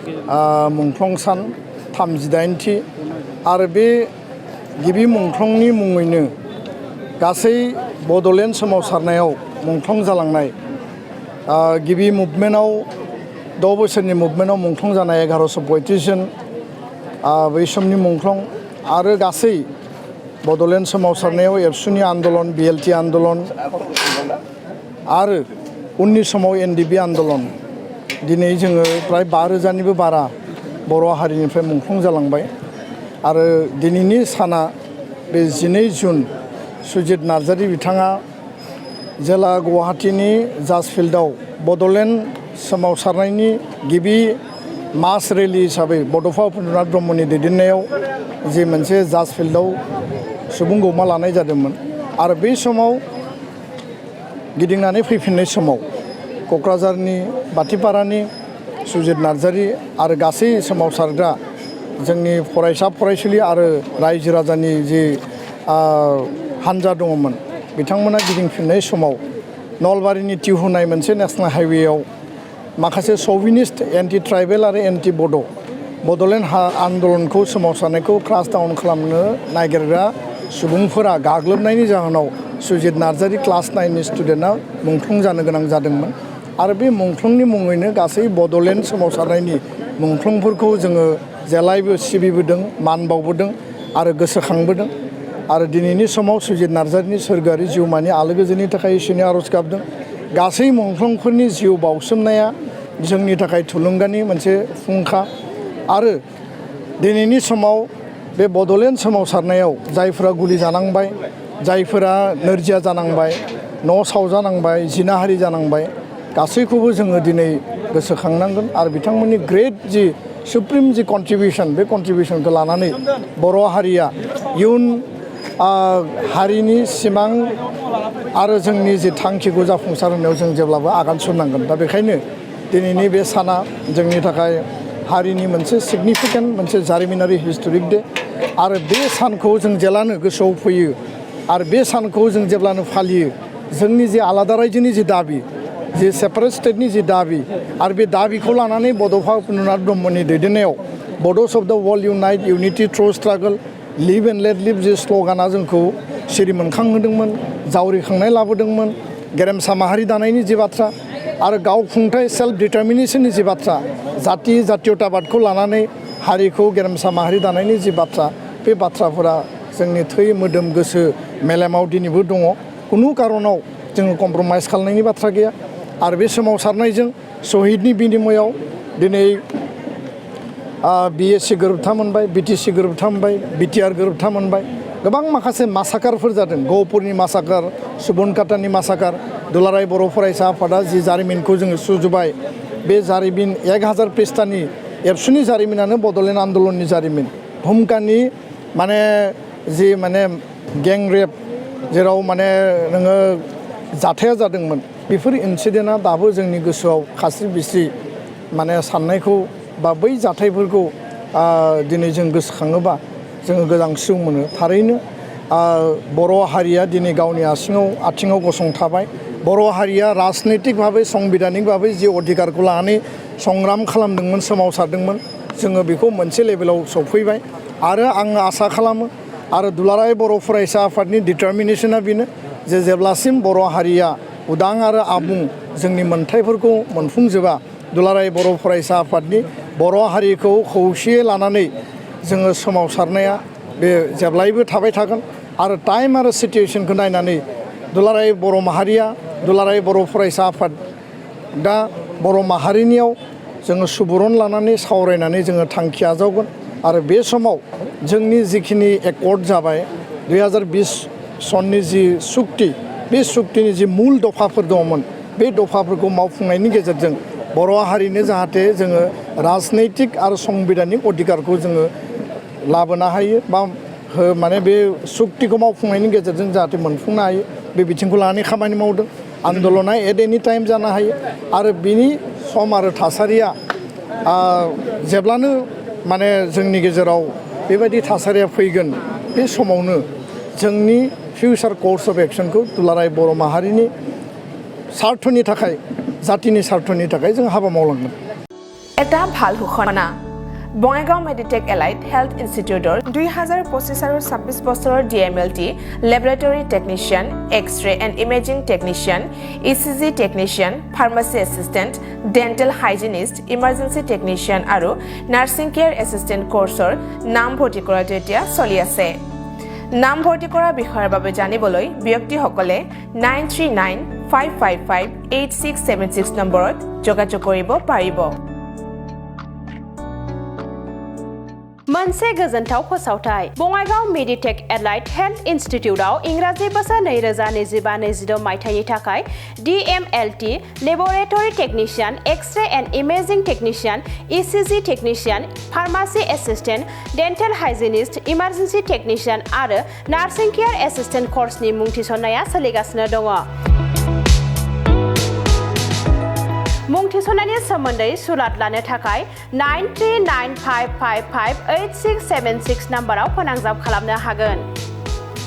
मुंख्लं सान 38थि आरो बे गिबि मुंख्लंनि मुङैनो गासै बड'लेण्ड सोमावसारनायाव मुंख्लं जालांनाय गिबि मुभमेन्टआव 6 बोसोरनि मुभमेन्टआव मुंख्लं जानाय 1135 जन बै समनि मुंख्लं आरो गासै बड'लेण्ड सोमावसारनायाव एबसुनि आन्दलन बिएलटि आन्दलन आरो उननि समाव एनडिबि आन्दलन दिनै जोङो प्राय 5,000निबो बारा बर' हारिनिफ्राय मुंख्लं जालांबाय आरो दिनैनि साना बे 12 जुन सुजित नार्जारी बिथाङा जेला गुवाहाटीनि जाज फिल्डआव बड'लेण्ड सोमावसारनायनि गिबि मास रेलि हिसाबै बड'फा उपेन्द्रनाथ ब्रह्मनि दैदेननायाव जे मोनसे जाज फिल्डआव सुबुं गौमा लानाय जादोंमोन आरो बै समाव गिदिंनानै फैफिननाय समाव क'क्राझारनि बाथिपारानि सुजित नार्जारी आरो गासै सोमावसारग्रा जोंनि फरायसा फरायसुलि आरो रायजो राजानि जे हानजा दङमोन बिथांमोना गिदिंफिननाय समाव नलबारिनि टिहुनाय मोनसे नेशनेल हाइवेआव माखासे सौभिनिस्ट एन्टि ट्राइबेल आरो एन्टि बड'लेण्ड आन्दलनखौ सोमावसारनायखौ क्रास डाउन खालामनो नागिरग्रा सुबुंफोरा गाग्लोबनायनि जाहोनाव सुजित नार्जारी क्लास 9नि स्टुडेन्टआ मुंख्लं जानो गोनां जादोंमोन आरो बे मुंख्लंनि मुङैनो गासै बड'लेण्ड सोमावसारनायनि मुंख्लंफोरखौ जोङो जेब्लायबो सिबिबोदों मान बावबोदों आरो गोसोखांबोदों आरो दिनैनि समाव सुजित नार्जारीनि सोरगोआरि जिउमानि आलो गोजोननि थाखाय इसोरनि आरज गाबदों गासै मुंख्लंफोरनि जिउ बावसोमनाया जोंनि थाखाय थुलुंगानि मोनसे फुंखा आरो दिनैनि समाव बे बड'लेण्ड सोमावसारनायाव जायफोरा गुलि जानांबाय जायफोरा नोरजिया जानांबाय न' सावजानांबाय जिनाहारि जानांबाय गासैखौबो जोङो दिनै गोसोखांनांगोन आरो बिथांमोननि ग्रेट जि सुप्रिम जि कन्ट्रिबिउसन बे कन्ट्रिबिउसनखौ लानानै बर' हारिया इयुन हारिनि सिमां आरो जोंनि जि थांखिखौ जाफुंसार होनायाव जों जेब्लाबो आगान सुरनांगोन दा बेखायनो दिनैनि बे साना जोंनि थाखाय हारिनि मोनसे सिगनिफिकेन्ट मोनसे जारिमिनारि हिस्ट'रिक डे आरो बे सानखौ जों जेब्लानो गोसोआव फैयो आरो बे सानखौ जों जेब्लानो फालियो जोंनि जे आलादा रायजोनि जि दाबि जे सेपारेट स्टेटनि जि दाबि आरो बे दाबिखौ लानानै बड'फा उपेन्द्रनाथ ब्रह्मनि दैदेननायाव Bodos of the world unite unity through struggle live and let live जे स्ल'गाना जोंखौ सिरि मोनखांहोदोंमोन जावरिखांनाय लाबोदोंमोन गेरेमसा माहारि दानायनि जि बाथ्रा आरो गावखुंथाय सेल्फ डिटारमिनेसननि जि बाथ्रा जातीयताबादखौ लानानै हारिखौ गेरेमसा माहारि दानायनि जि बाथ्रा बे बाथ्राफोरा जोंनि थै मोदोम गोसो मेलेमाव दिनैबो दङ खुनु कारनाव जोङो कमप्रमाइज खालामनायनि बाथ्रा गैया आरो बे सोमावसारनायजों शहीदनि बिनिमयआव दिनै BSc गोरोबथा मोनबाय BTC गोरोबथा मोनबाय BTR गोरोबथा मोनबाय गोबां माखासे मासाकारफोर जादों गहपुरनि मासाकार सुबनकाटानि मासाकार दुलाराय बर' फरायसा आफादा जि जारिमिनखौ जोङो सुजुबाय बे जारिमिन 1000 पृष्ठानि एबसुनि जारिमिनानो बड'लेण्ड आन्दलननि जारिमिन भुमकानि माने जि माने गें रेप जेराव माने नोङो जाथाया जादोंमोन बेफोर इन्सिडेन्टआ दाबो जोंनि गोसोआव खास्रि बिस्रि माने साननायखौ बा बै जाथायफोरखौ दिनै जों गोसोखाङोबा जोङो गोजांस्रिउ मोनो थारैनो बर' हारिया दिनै गावनि आथिङाव गसंथाबाय बर' हारिया राजनैतिक भाबै संबिधानिक भाबै जि अधिकारखौ लानानै संग्राम खालामदोंमोन सोमावसारदोंमन जोङो बेखौ मोनसे लेभेलाव सफैबाय आरो आङो आसा खालामो आरो दुलाराय बर' फरायसा आफादनि डिटारमिनेसना बेनो जे जेब्लासिम बर' हारिया उदां आरो आबुं जोंनि मोनथायफोरखौ मोनफुंजोबा दुलाराय बर' फरायसा आफादनि बर' हारिखौ खौसेयै लानानै जोङो सोमावसारनाया बे जेब्लायबो थाबाय थागोन आरो टाइम आरो सिटुएसनखौ नायनानै दुलाराय बर' माहारिया दुलाराय बर' फरायसा आफाद दा बर' माहारिनियाव जोङो सुबुरुन लानानै सावरायनानै जोङो थांखि आजावगोन आरो बे समाव जोंनि जिखिनि एकर्ड जाबाय 2020 सननि जि सुक्ति बे सुक्तिनि जि मुल दफाफोर दङमोन बे दफाफोरखौ मावफुंनायनि गेजेरजों बर' हारिनो जाहाथे जोङो राजनैतिक आरो संबिधानिक अधिकारखौ जोङो लाबोनो हायो बा माने बे सुक्तिखौ मावफुंनायनि गेजेरजों जाहाथे मोनफुंनो हायो बे बिथिंखौ लानानै खामानि मावदों आन्दलना एट एनि टाइम जानो हायो आरो बिनि सम आरो थासारिया जेब्लानो माने जोंनि गेजेराव बेबायदि थासारिया फैगोन बे समावनो जोंनि फिउचार कर्स अफ एक्शनखौ दुलाराय बर' माहारिनि सार्थनि थाखाय जातिनि सार्थनि थाखाय जों हाबा मावलांगोन। এটা ভাল ঘোষণা বঙাইগাঁও মেডিটেক এলাইড হেল্থ ইনষ্টিটিউটৰ 2025 আৰু 26 বছৰৰ DMLT laboratory technician x-ray and imaging technician ECG technician pharmacy assistant dental hygienist emergency technician আৰু নাৰ্ছিং কেয়াৰ এছিষ্টেণ্ট কোৰ্চৰ নাম ভৰ্তি কৰাটো এতিয়া চলি আছে নাম ভৰ্তি কৰা বিষয়ৰ বাবে জানিবলৈ ব্যক্তিসকলে 9395558676 নম্বৰত যোগাযোগ কৰিব পাৰিব मोनसे गोजोनथाव फोसावथाय बङाइगाव मेडिटेक एलाइड हेल्थ इन्स्टिट्यूटआव इंराजि बोसोर 2025-26 मायथाइनि थाखाय DMLT laboratory technician X-ray and imaging technician ECG technician pharmacy assistant dental hygienist emergency technician आरो नार्सिं केयार एसिस्टेंट कोर्सनि मुं थिसननाया सोलिगासिनो दङ मुं थिसननायनि सोमोन्दै सुलाद लानो थाखाय 9395558676 नाम्बाराव फोनांजाब खालामनो हागोन